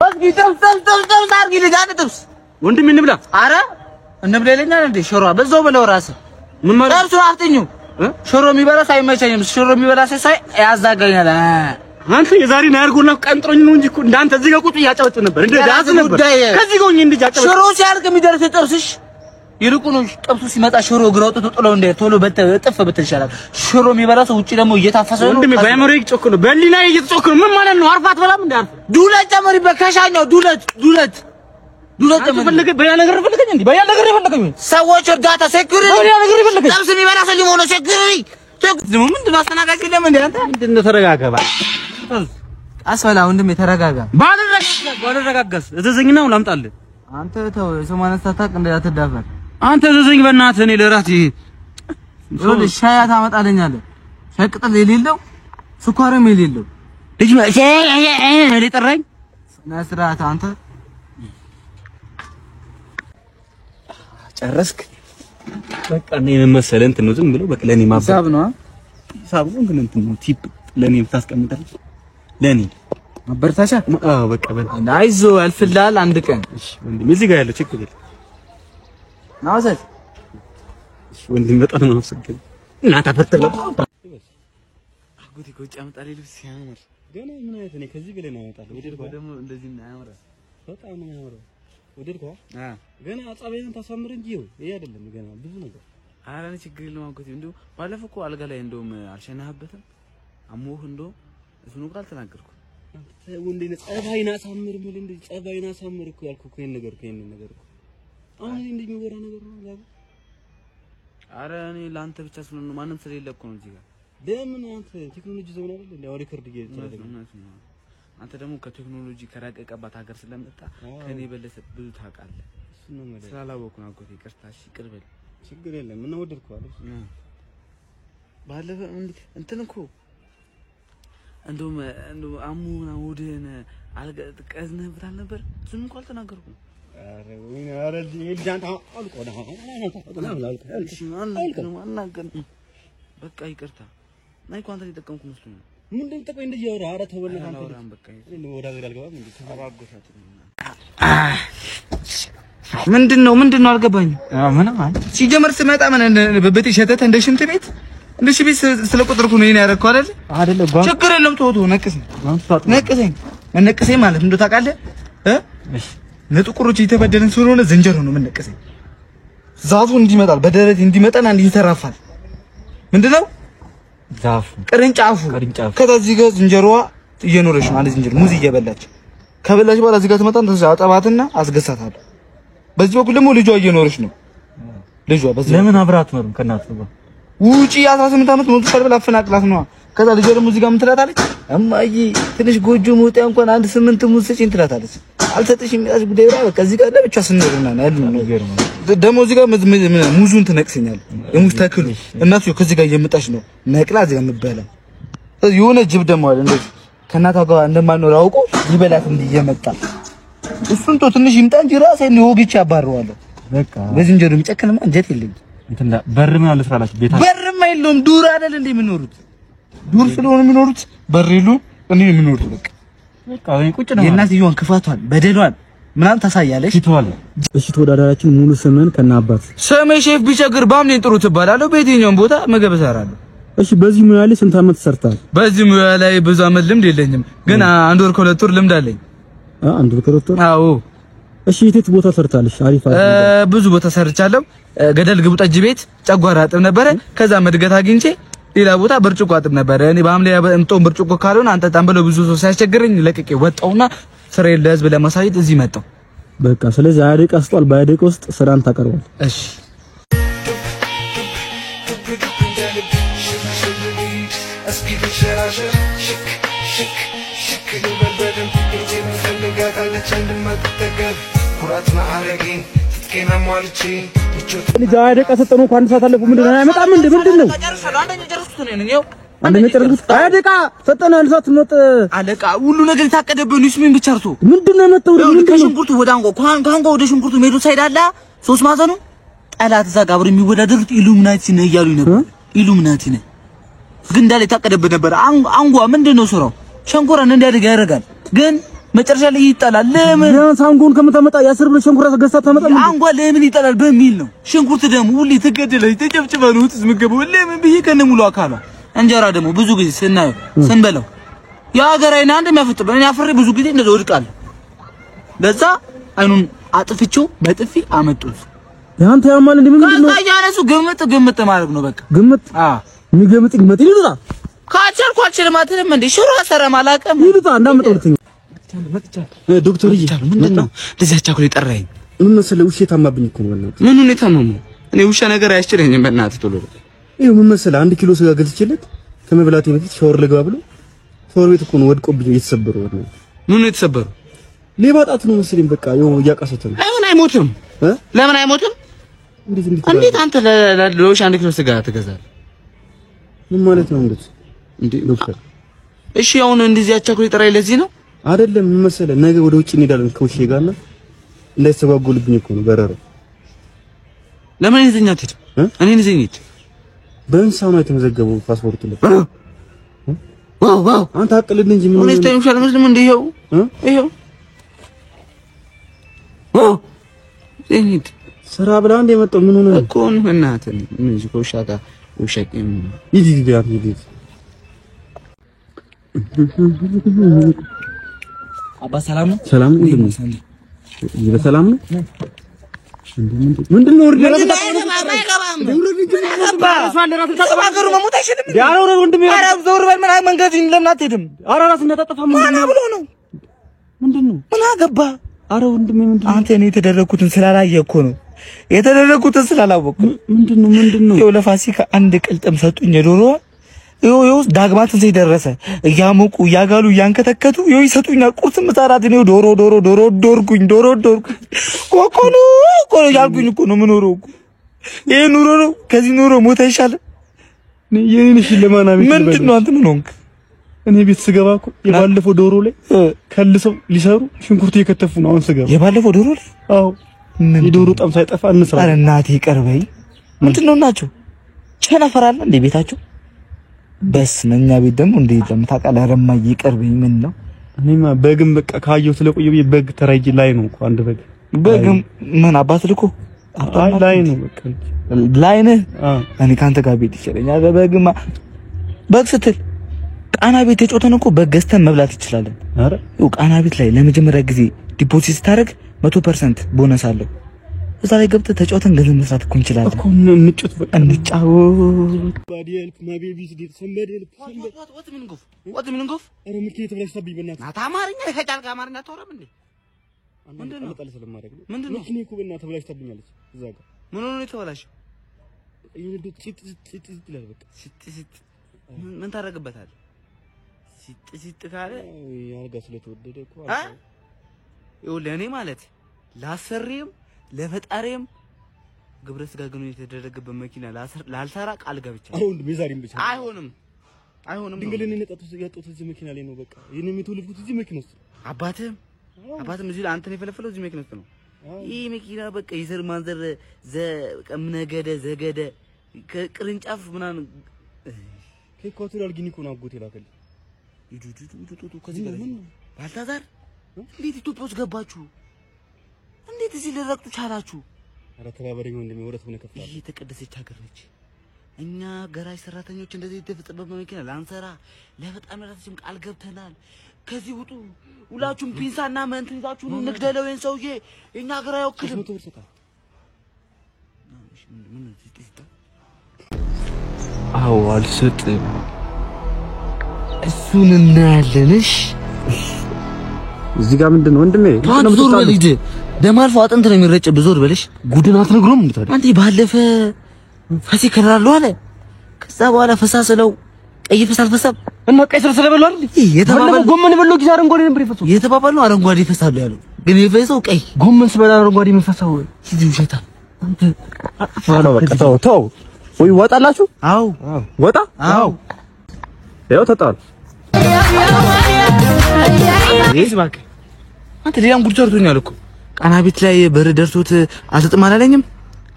እስኪ ጥብስ ጥብስ ጥብስ ጥብስ አድርጊልኝ፣ አንድ ጥብስ። ወንድሜ እንብላ። ኧረ እንብላ ይለኛል እንዴ? ሽሮ በዛው ብለው ራስህ። ምን ማለት? ጥብሱን አፍጥኙ። ሽሮ የሚበላ ሰው አይመቸኝም። ሽሮ የሚበላ ሰው ሳይ ያዛጋኛል። አንተ የዛሬን አያርጎና ቀንጥሮኝ ነው እንጂ እኮ እንዳንተ እዚህ ጋር ቁጭ እያጨበጭብ ነበር። እንደ ዳዝ ነበር። ከዚህ ጋር ሆኜ እንደ አጨበጭብ። ሽሮ ሲያልቅ የሚደርስ ጥብስሽ ይልቁኑ ጥብሱ ሲመጣ ሽሮ እግር አውጥቶ ጥሎ እንደ ቶሎ እጥፍ ብትል ይሻላል። ሽሮ የሚበላ ሰው ውጪ ደግሞ እየታፈሰ ነው። ወንድሜ በአእምሮዬ እየጮክ ነው፣ በህሊናዬ እየተጮክ ነው። ምን ማለት ነው? አርፋ አትበላም እንደ አርፍ ዱለት ጨምሪበት፣ ከሻኛው ዱለት ዱለት ዱለት አንተ ፈልገህ በያ ነገር ፈልገኝ እንዴ? በያ ነገር ፈልገኝ። ሰዎች እርዳታ security በያ ነገር ፈልገኝ። ጥብስ የሚበላ ሰው ሊሆን ነው። Security ምንድን ነው? አስተናጋጅ የለም እንዴ አንተ? ምንድን ነው? ተረጋጋ እባክህ። አስበላ ወንድሜ ተረጋጋ። ባልረጋጋስ እዘዘኝና አሁን ላምጣልህ። አንተ ተው፣ ሰው ማነሳት ታውቅ እንዳትዳፈር። አንተ እዘዘኝ በእናትህ። እኔ ለራት ይኸውልህ ሻይ ታመጣልኛለህ። ሻይ ቅጠል የሌለው ስኳርም የሌለው ልጅ ጠራኝ። ስነ ስርዓት አንተ ጨረስክ? በቃ እኔ ምን መሰለህ እንትን ነው ዝም ብሎ በቃ ለኔ ማባ ሂሳብ ነው ሂሳብ ነው ግን እንትን ነው tip ለኔ ብታስቀምጣለህ ለኔ ማበረታቻ። አዎ በቃ በል አይዞህ ያልፍልሃል አንድ ቀን። እሺ ወንድሜ እዚህ ጋር ያለው ችግር የለም። ና ውሰድ። እሺ ወንድሜ በጣም ነው የማመሰግነው። እናንተ አትበለው። አጎቴ ከውጭ ያመጣልኝ ልብስ ሲያምር ገና ምን አይነት እኔ ከዚህ በላይ ነው ያመጣልህ። ወደድከው? ደግሞ እንደዚህ ነው ያምራል። በጣም ነው የሚያምረው። ወደድከው? ገና ጸባይህን ታሳምር እንጂ ይኸው ይሄ አይደለም ገና ብዙ ነገር። ኧረ እኔ ችግር የለውም አጎቴ። እንደው ባለፈው እኮ አልጋ ላይ እንደውም አልሸናህበትም አሞህ እንደው እሱን እኮ አልተናገርኩም። ወንዴ ጸባይን አሳምር የምልህ እንደዚህ ጸባይን አሳምር እኮ ያልኩህ እኮ ይሄን ነገር እኮ ይሄንን ነገር እኮ አሁን እኔ እንደዚህ የሚወራ ነገር ነው ዛሬ። ኧረ እኔ ለአንተ ብቻ ስለሆነ ነው፣ ማንም ስለሌለ እኮ ነው እዚህ ጋር። ለምን አንተ ቴክኖሎጂ ዘመን አይደል እንዴ? አሁን record እየተደረገ ነው። እውነት ነው። አንተ ደግሞ ከቴክኖሎጂ ከራቀቀባት ሀገር ስለመጣ ከኔ የበለጠ ብዙ ታውቃለህ። እሱን ነው የምልህ። ስላላወኩ ነው አጎቴ፣ ይቅርታ። እሺ ይቅር በል። ችግር የለም እና ወደድከው አይደል? ባለፈ እንትን እኮ እንደውም እንደውም አሞ ምናምን ሆድህን ቀዝነህበት አልነበር? እሱን እንኳን አልተናገርኩም። ኧረ ወይኔ ኧረ ልጅ አንተ አልቆ ነው እሺ አልናገርም አልናገርም። በቃ ይቅርታ። እኔ እኮ አንተን የጠቀምኩ መስሎኝ ነው። ምንድን ነው የምጠቀመው እንደዚህ አወራ? ኧረ ተው በእናትህ አንተ ልጅ። አላወራም በቃ። እኔ ወደ ሀገር አልገባም እንዴ? ምንድን ነው ምንድን ነው አልገባኝም። ምንም አይ ሲጀመር ስመጣ ምን በቤቴ ሸተተ እንደ ሽንት ቤት እንደ ሽንት ቤት ስለቆጠርኩ ነው ይሄን ያደረኩት አይደል? አይደለም ጓንት ችግር የለውም ተወው ተወው፣ ነቅሰኝ ጓንት ታጥቦ ነቅሰኝ መነቅሰኝ ማለት እንደው ታውቃለህ እ እሺ ለጥቁሮች እየተበደልን ስለሆነ ዝንጀሮ ነው የምነቅሰኝ። ዛፉ እንዲመጣል በደረት እንዲመጣና እንዲተራፋል ምንድነው ዛፉ ቅርንጫፉ ቅርንጫፉ። ከዛ እዚህ ጋር ዝንጀሮዋ እየኖረች ነው። አንድ ዝንጀሮ ሙዝ እየበላች ከበላች በኋላ እዚህ ጋር ትመጣና አጠባትና አስገሳታለሁ። በዚህ በኩል ደግሞ ልጇ እየኖረች ነው። ልጇ በዚህ ለምን አብረህ አትኖርም ከእናትህ ጋር? ውጪ 18 ዓመት ሞልቶሻል ብላ አፈናቅላት ነዋ። ከዛ ልጇ ደግሞ እዚህ ጋር ምን ትላታለች? እማዬ ትንሽ ጎጆ መውጫ እንኳን አንድ 8 ሙዝ ስጪኝ ትላታለች። አልሰጥሽም ያዝ ጉዳይ ብላ በቃ እዚህ ጋር ለብቻ ስንኖር ነው ያለው። ደግሞ እዚህ ጋር ሙዙን ትነቅሰኛለህ። የሙዝ ተክሉ እናቱ ከዚህ ጋር እየመጣች ነው ነቅላ እዚህ ጋር የምትበላ። ስለዚህ የሆነ ጅብ ደግሞ አለ እንደዚህ ከእናቷ ጋር እንደማልኖር አውቆ ሊበላት እንዲህ እየመጣ እሱን ተው ትንሽ ይምጣ እንጂ ራሴን ወግቼ አባረዋለሁ። በቃ በዝንጀሮ የሚጨክንማ እንጀት የለኝም። እንትን በር ምን አለ ስራላችሁ ቤታ በርም የለውም። ዱር አይደል እንደ የሚኖሩት ዱር ስለሆነ የሚኖሩት በር የለውም። እንዲህ ነው የሚኖሩት። በቃ በቃ እኔ ቁጭ ነው የእናትየዋን ክፋቷን በደሏን ምናምን ታሳያለች። ፊቷል። እሺ ተወዳዳሪያችን ሙሉ ስምን ከነ አባት ስሜ ሼፍ ቢቸግር ባምኔን ጥሩ ትባላለሁ። በየትኛውም ቦታ ምግብ እሰራለሁ። እሺ በዚህ ሙያ ላይ ስንት አመት ሰርተሃል? በዚህ ሙያ ላይ ብዙ አመት ልምድ የለኝም፣ ግን 1 ወር ከ2 ወር ልምድ አለኝ። 1 ወር ከ2 ወር? አዎ። እሺ የት ቦታ ሰርተሃል? አሪፍ አሪፍ ብዙ ቦታ ሰርቻለሁ። ገደል ግቡ ጠጅ ቤት ጨጓራ አጥብ ነበረ። ከዛ መድገት አግኝቼ ሌላ ቦታ ብርጭቆ አጥብ ነበረ። እኔ በሐምሌ እንጦን ብርጭቆ ካልሆነ አንጠጣም ብለው ብዙ ሰው ሲያስቸግረኝ ለቅቄ ወጣሁና ስራዬን ለህዝብ ለማሳየት እዚህ መጣሁ። በቃ ስለዚህ 20 ደቂቃ ስጧል። በ20 ደቂቃ ውስጥ ስራን ታቀርባለህ። እሺ ልጅ 20 ደቂቃ ሰጠነው እኮ 1 ሰዓት አለፈው። ምንድን ነው አይመጣም እንዴ? ምንድን ነው አንደኛ ጨረስኩት። 20 ደቂቃ ሰጠነው 1 ሰዓት መጥ አለቃ ሁሉ ነገር የታቀደበት ነው። ይስሚን ብቻ እርሶ ምንድን ነው የመጣው? ምንድን ነው ከሽንኩርቱ ወደ አንጓ ከአንጓ ወደ ሽንኩርቱ ሜዱ ሳይድ አለ 3 ማዕዘኑ ጠላት እዛ ጋር አብረው የሚወዳደሩት ኢሉሚናቲ ነህ እያሉኝ ነበር። ኢሉሚናቲ ነህ ግን እንዳለ የታቀደበት ነበር። አንጓ ምንድን ነው ስራው? ሸንኮራን እንዲያድግ ያደርጋል። ግን መጨረሻ ላይ ይጣላል። ለምን ቢያንስ አንጎን ከምታመጣ የ10 ብር ሽንኩርት ገዝተህ አታመጣም? አንጓ ለምን ይጣላል በሚል ነው። ሽንኩርት ደግሞ ሁሌ ተገደለች ተጨፍጭፈ ነው ውጥዝ ምግቡ ለምን ብዬ ከነ ሙሉ አካሏ። እንጀራ ደግሞ ብዙ ጊዜ ስናየው ስንበላው የሀገር አይን አንድ የሚያፈጥብን እኔ አፍሬ ብዙ ጊዜ እንደዛ ወድቃለሁ። ለዛ አይኑን አጥፍቼው በጥፊ አመጡት። ያንተ ያማል እንዴ? ምንድን ነው? ከዛ እያነሱ ግምጥ ግምጥ ማድረግ ነው በቃ። ግምጥ የሚገምጥ ግምጥ ይሉታ ካልቻልኩ አልችልም አትልም እንዴ? ሽሮ አሰራም አላውቅም ይሉታ እንዳመጣው ልትኝ ዶክተርዬ ምንድን ነው እንደዚህ አቻኩል የጠራኸኝ? ምን መሰለህ ውሻ የታማብኝ እኮ ነው በእናትህ። ምኑን የታመመው? እኔ ውሻ ነገር አያስችለኝም። በእናትህ ቶሎ በል። ይኸው ምን መሰለህ 1 ኪሎ ስጋ ገዝቼለት ከመብላቴ በፊት ሻወር ልግባ ብሎ ሻወር ቤት እኮ ነው ወድቆብኝ የተሰበረው። በእናትህ ምኑ የተሰበረው? ሌባ ጣት ነው መሰለኝ። በቃ ይኸው እያቃሰተ ነው። ለምን አይሞትም? ለምን አይሞትም? እንዴት አንተ ለውሻ 1 ኪሎ ስጋ ትገዛለህ? ምን ማለት ነው? እንዴት እንዴ ዶክተር? እሺ አሁን እንደዚህ አቻኩል የጠራኸኝ ለዚህ ነው? አይደለም ምን መሰለህ ነገ ወደ ውጭ እንሄዳለን ከውሼ ጋር እና እንዳይስተጓጎልብኝ እኮ ነው በረረው። ለምን እኔን ይዘኸኝ አትሄድም? እኔን ይዘኸኝ ሂድ። በእንስሳ ነው የተመዘገበው ፓስፖርቱ ላይ። wow wow! አንተ አቅልል እንጂ ምን እኔ ስታይም ይሻል መስልም እንዴ? ይኸው ይኸው wow! ይዘኸኝ ሂድ። ስራ ብላ እንደ የመጣው ምን ሆነ እኮ ነው? እናትህ ምን እዚህ ከውሻ ጋር ውሻ ሂድ ሂድ ሂድ ሂድ። አባ ሰላም ነው? ሰላም ነው። በሰላም ነው። ምንድን ነው? ምን አገባህ? አንተ እኔ የተደረግኩትን ስላላየህ እኮ ነው የተደረግኩትን ስላላወቅሁ። ምንድን ነው? ምንድን ነው? ይኸው ለፋሲካ አንድ ቅልጥም ሰጡኝ የዶሮዋ ይኸው ዳግማ ትንሣኤ ደረሰ። እያሞቁ እያጋሉ እያንከተከቱ ይኸው ይሰጡኛል። ቁርስ ምሳ እራት እኔ ዶሮ ዶሮ ዶሮ ዶርኩኝ ዶሮ ዶርኩኝ ኮኮኑ እኮ ያልኩኝ እኮ ነው የምኖረው እኮ። ይሄ ኑሮ ነው። ከዚህ ኑሮ ሞት አይሻልም? የኔን እሺ ለማን አቤት ምንድን ነው አንተ ምን ሆንክ? እኔ ቤት ስገባ እኮ የባለፈው ዶሮ ላይ ከልሰው ሊሰሩ ሽንኩርት እየከተፉ ነው። አሁን ስገባ የባለፈው ዶሮ ላይ አዎ፣ የዶሮ ጣም ሳይጠፋ እንስራ። ኧረ እናቴ ይቅር በይ። ምንድን ነው ናቸው ቸነፈር አለ እንደ ቤታቸው? በስመ እኛ ቤት ደግሞ እንደ የለም ታውቃለህ። ኧረ እማዬ ይቅር በይኝ። ምን ነው እኔማ በግም በቃ ካየሁ ስለቆየ ብዬ በግ ተራይጄ ላይ ነው እኮ አንድ በግ በግም ምን አባት ልኮ አይ ላይ ነው በቃ ላይ ነህ። እኔ ካንተ ጋር ቤት ይሻለኛል። በግማ በግ ስትል ቃና ቤት የጮተን እኮ በግ ገዝተን መብላት ይችላለን። ኧረ ይኸው ቃና ቤት ላይ ለመጀመሪያ ጊዜ deposit ስታደርግ 100% ቦነስ አለው። እዛ ላይ ገብተህ ተጫውተን ገንዘብ መስራት እኮ እንችላለን እኮ። እንጫወት በቃ እንጫወት። ምን ታደርግበታለህ? ሲጥ ሲጥ ካለ አልጋ ስለተወደደ እኮ ይኸውልህ እኔ ማለት ላሰሪም ለፈጣሪም ግብረ ስጋ ግንኙነት የተደረገበት መኪና ላልሰራ ቃል ገብቻለሁ። አይሆንም፣ አይሆንም። ድንግልን ያጣሁት እዚህ መኪና ላይ ነው። በቃ የኔም የተወለድኩት እዚህ መኪና ውስጥ ነው። አባትህም አባትህም እዚህ አንተን የፈለፈለው እዚህ መኪና ውስጥ ነው። ይህ መኪና በቃ የዘር ማንዘር ነገደ ዘገደ ከቅርንጫፍ ምናምን ከኢኳቶሪያል ጊኒ እኮ ነው አጎቴ የላከልኝ። ከዚህ ጋር ባልታዛር እንዴት ኢትዮጵያ ውስጥ ገባችሁ? እንዴት እዚህ ልረግጡ ቻላችሁ? ኧረ ተባበረኝ ወንድሜ፣ ወረት ሆነ ከፍላለሁ። ይህ የተቀደሰች ሀገር ነች። እኛ ገራጅ ሰራተኞች እንደዚህ የተፈጸመበት መኪና ላንሰራ ለፈጣሪ ራሳችን ቃል ገብተናል። ከዚህ ውጡ ሁላችሁም፣ ፒንሳና እንትን ይዛችሁ ኑ እንግደለው ይሄን ሰውዬ። የኛ ሀገር አይወክልም። አዎ አልሰጥም። እሱን እናያለን። እሺ እዚህ ጋር ምንድን ነው ወንድሜ? ዞር በል ሂድ። ደም አልፎ አጥንት ነው የሚረጭብህ። ዞር በልሽ። ጉድን አትነግሮም እንዴ ታዲያ? አንተ ባለፈ ፈሴ ከራለሁ አለ። ከዛ በኋላ ፈሳ ስለው ቀይ ፈሳ አልፈሳም እና ቀይ ስር ስለበሉ አይደል? የተባባል ጎመን የበላው ጊዜ አረንጓዴ ነበር የፈሰው። የተባባልነው አረንጓዴ ይፈሳሉ ያለው ግን የፈሰው ቀይ ጎመን ስበላ አረንጓዴ የሚፈሳው ሂድ ውሸታ። አንተ በቃ ተው ተው። ወይ ወጣላችሁ? አዎ ወጣ። አዎ ያው ተጣሉ። እባክህ አንተ ሌላም ጉድ ሰርቶኛል እኮ። ቃና ቤት ላይ በር ደርሶት አልሰጥም አላለኝም?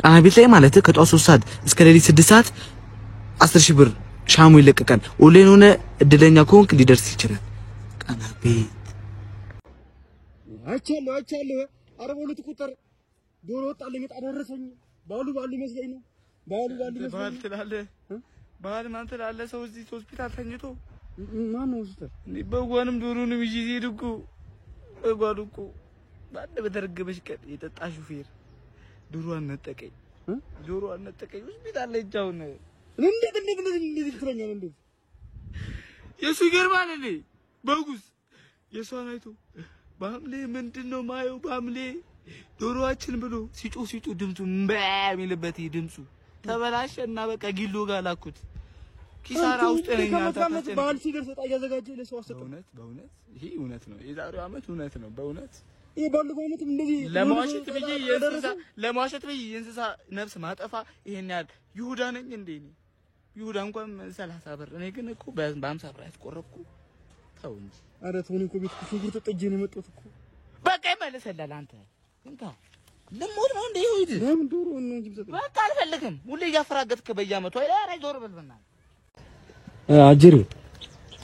ቃና ቤት ላይ ማለት ከጧት 3 ሰዓት እስከ ሌሊት 6 ሰዓት 10 ሺህ ብር ሻሙ ይለቀቃል። ኦንላይን ሆነ እድለኛ ከሆንክ ሊደርስ ይችላል። ቃና ቤት አይቻለሁ አይቻለሁ። 42 ቁጥር ዶሮ ወጣልኝ፣ ዕጣ ደረሰኝ። ባሉ ባሉ ይመስለኝ ነው ባሉ ባሉ ባህል ይመስለኝ። ትላለህ፣ ባህል ማን ትላለህ? ሰው እዚህ ሆስፒታል ተኝቶ ማን ነው ሆስፒታል? እኔ በጓንም ዶሮንም ይዤ ሲሄድ እኮ በጓን እኮ በአንድ በተረገመች ቀን የጠጣ ሹፌር ዶሮዋን ነጠቀኝ፣ ዶሮዋን ነጠቀኝ። ሆስፒታል ላይ አሁን እንዴት እንዴት እንዴት እንዴት ትለኛለህ? እንዴት የእሱ ይገርማል እንዴ በጉስ የእሷን አይቶ በሐምሌ ምንድን ነው ማየው በሐምሌ ዶሮዋችን ብሎ ሲጮህ ሲጮህ ድምፁ እምባ የሚልበት ይሄ ድምፁ ተበላሸ እና በቃ ጊሎ ጋር ላኩት። ኪሳራ ውስጥ ነኝ። ከዓመት ከዓመት በዓል ሲደርስ ዕጣ እያዘጋጀ ለሰው አሰጠ። በእውነት በእውነት ይሄ እውነት ነው። የዛሬው ዓመት እውነት ነው። በእውነት ይሄ ባለፈው ዓመትም እንደዚህ ለመዋሸት ብዬ የእንስሳ ለመዋሸት ብዬ የእንስሳ ነፍስ ማጠፋ ይሄን ያህል ይሁዳ ነኝ እንዴ እኔ? ይሁዳ እንኳን 30 ብር እኔ ግን እኮ በ50 ብር ያስቆረጥኩ። ተው እንጂ። ኧረ ተው፣ እኔ እኮ ቤት ሽንኩርት ጥጄ ነው የመጣሁት እኮ። በቃ ይመልስልሃል። አንተ እንካ ልሞት ነው እንዴ? ይሁድ ለምን ዶሮ ነው እንጂ የምሰጠኝ? በቃ አልፈልግም። ሁሌ እያፈራገጥክ በየዓመቱ አይደል? ኧረ ዞር በል በእናትህ። አጅሬ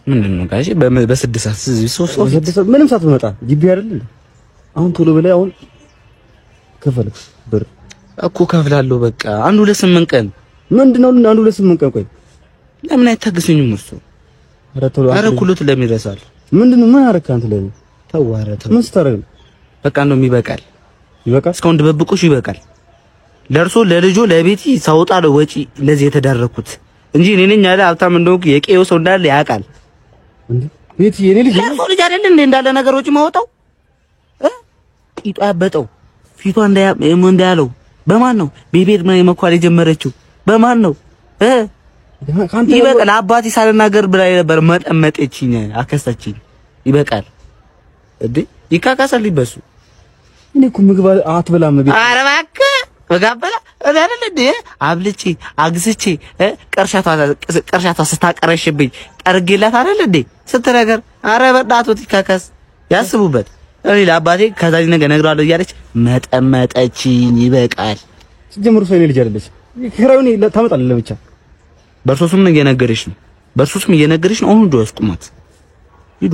ምንድን ነው ጋሼ? በስድስት ሰዓት ሶስት ምንም ሳትመጣ ግቢ አይደል እንዴ? አሁን ቶሎ ብለህ አሁን ክፈል ብር እኮ ከፍላለሁ። በቃ አንድ ሁለት ስምንት ቀን ምንድን ነው? አንድ ሁለት ስምንት ቀን ቆይ። ለምን አይታገሱኝም እርሱ? ኧረ ቶሎ ኧረ ኩሎት ለምን ይረሳል? ምንድን ነው? ምን አደረግህ አንተ? ለኔ ተው፣ ኧረ ተው። ምን ስታደርግ ነው? በቃ እንደውም ይበቃል። ይበቃል። እስካሁን ድብብቆሽ ይበቃል። ለእርሶ ለልጆ ለቤቲ ሳውጣ ነው ወጪ ለዚህ የተዳረኩት እንጂ እኔ ነኝ ያለ ሀብታም እንደሆንኩ የቄዮ ሰው እንዳለ ያውቃል። እንዴ ቤቲ የኔ ልጅ ለእርሶ ልጅ አይደል እንዴ እንዳለ ነገሮች ማወጣው እ ቂጧ ያበጠው ፊቷ እንዳያለው በማን ነው? ቤቤት ምን መኳል የጀመረችው በማን ነው? እ ይበቃል። አባቴ ሳልናገር ብላ ነበር መጠመጠችኝ፣ አከሰችኝ። ይበቃል እንዴ ይካካሳል ይበሱ እኔ እኮ ምግብ አትበላም ቤት። ኧረ እባክህ በጋበላ እኔ አይደል እንዴ አብልቼ አግስቼ ቅርሻቷ ስታቀረሽብኝ ጠርጌላት አይደል እንዴ ስንት ነገር። ኧረ በእናትህ ይካካስ፣ ያስቡበት። እኔ ለአባቴ ከዛ ነገር እነግረዋለሁ እያለች መጠመጠችኝ። ይበቃል። ሲጀምር እሷ የኔ ልጅ አይደለች። ኪራዩን ታመጣለህ ለብቻ። በእርሶ ስም እየነገረሽ ነው፣ በእርሶ ስም እየነገረሽ ነው። አሁን ሂዱ ያስቁማት፣ ሂዱ።